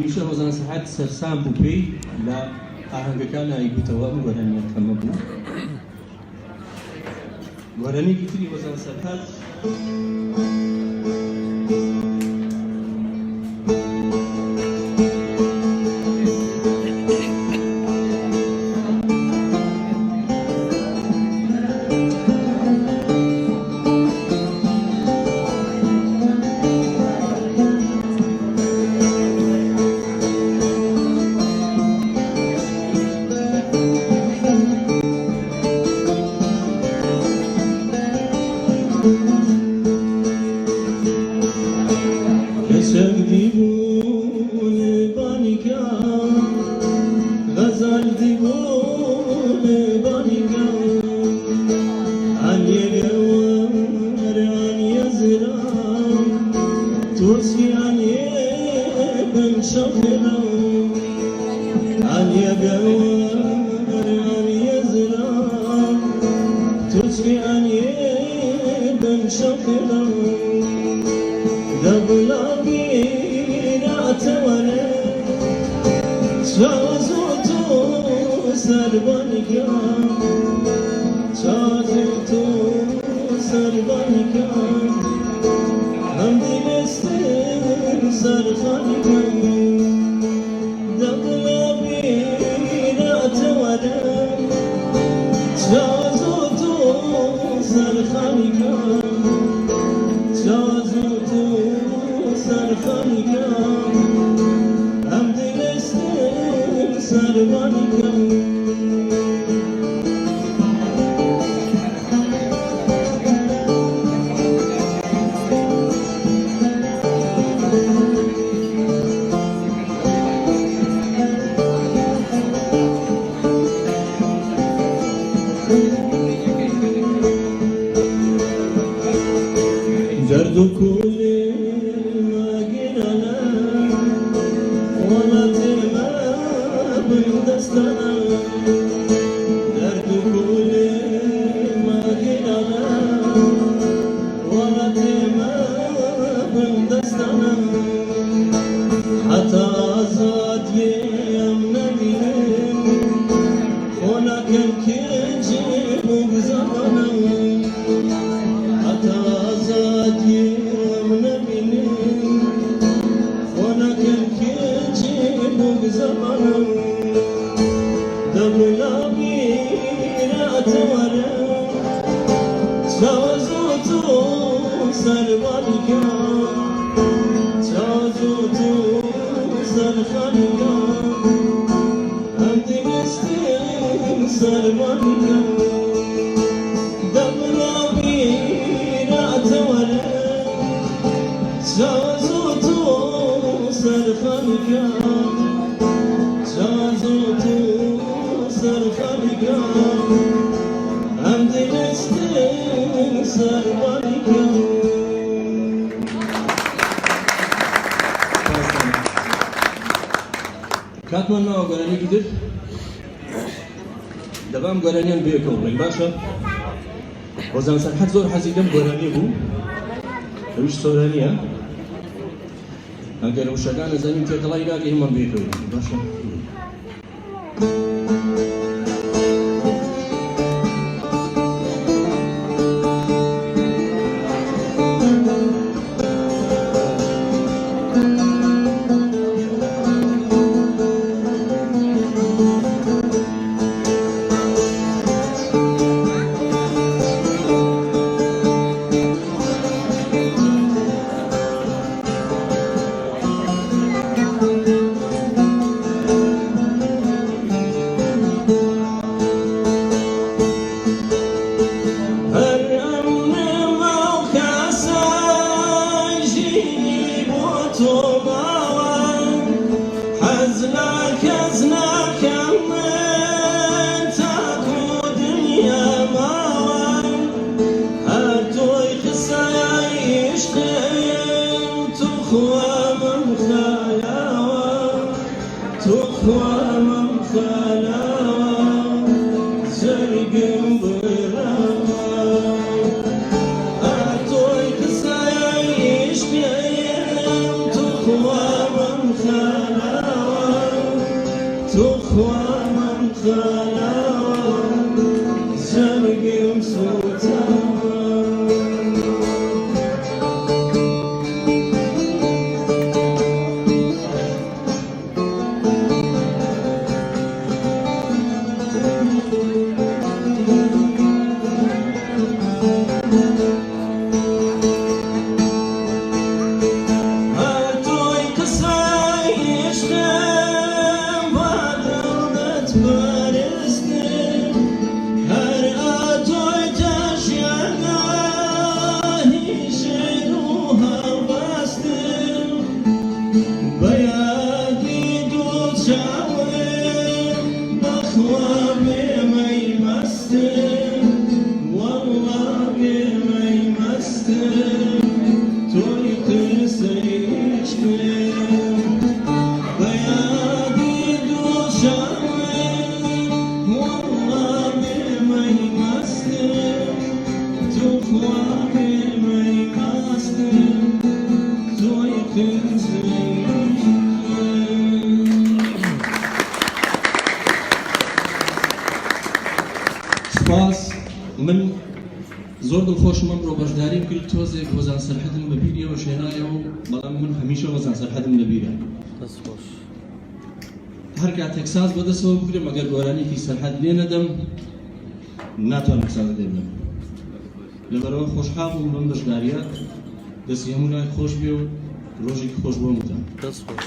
هەمیشە هۆزان سەرحەد سەرسام بوو پێی لە ئاهەنگەکانا ئەیگوتەوە ئەم گۆرانیە کەمە بوو. گۆرانیەکی تری هۆزان سەرحەد. کەسێک دیبوون بانیکە غەزەل دیبوون بانیکە ئەنیە گەوەر ئەنیە زرام تۆچی ئەنیە بن شەفرم ئەنیە گەوەر ئەنیە زرام تۆچی ئەنیە بن شەفرم دەبلا بیراتەوەرە چازو تۆ سەربانیکە چازو تۆ سەربانیکە هەم دیلستن سەرخانیکە دەبلا بیراتەوەرە چازو تۆ سەرخانیکە چازو تۆ سەرخانیکە هەم دیلستن سەربانیکە. دەرد و کولی ماگیرانە وڵاتی مە بندەستانە دەرد و کولی ماگیرانە وڵاتی مە بندەستانە حتا ئازادیم نەبینم خۆناکەم کێجێ بگزانم حتا ئازادیم نەبینم خۆناکەم کێجێ بگزانم دەبلا بیراتەوەرە چازو تۆ سەربانیکە چازو تۆ سەرخانیکە هەم دیلستن سەربانیکە دەبلا بیراتەوەرە چازو تۆ سەرخانیکە چازو تۆ سەرخانیکە هەم دیلستن سەربانیکە. کاتمان ماوە گۆرانیەکی تر دەبام گۆرانیان بەیەکەوە بڵێین باشە. هۆزان سەرحەد زۆر حەزی لەم گۆرانیە بوو ئەویش سۆرانیە ئەگەر وشەکان ئەزانین تێکەڵای ناکەین هەمان بەیەکەوە باشە. هەر ئەم نەما و کاسای ژینی بۆ تۆ ماوە حەز لە کەس ناکەم من تاکو دنیا ماوە هەر تۆی قسەی عیشقم توخوا مەمخەلاوە توخوا مەمخەلاوە جەرگم بڕاوە هەر تۆی قسەی عیشقم توخوا مەمخەلاوە. توخوا مەم خەناوە جەرگم سوتاوە. ئەتۆی قسەی عشقم با دڵت پەرستم، هەر ئەتۆی تەژیانە هیژن و هەڵبەستم، بە یادی دوو چاوم بەخوا بێمەی مەستم، وەڵڵا بێمەی مەستم، تۆی قسەی عشقم، بە یادی دوو چاوم وەڵڵا بێمەی مەستم، توخوا بێمەی مەستم، تۆی قسەی عشقم. سپاس. من زۆر دڵخۆشم ئەمڕۆ بەشداریم کرد، تۆزێک هۆزان سەرحەدم بە بیریەوە شێنایەوە، بەڵام من هەمیشە هۆزان سەرحەدم لەبیرە. دەست خۆش. هەر کاتێک ساز بەدەستەوە بگرم ئەگەر گۆرانیکی سەرحەد لێ نەدەم ناتوانم ساز لێ بدەم. لەبەرەوە خۆشحاڵ بووم بەم بەشداریە. دەستی هەموو لای خۆش بێ و ڕۆژێکی خۆش بۆ هەمووتان. دەست خۆش.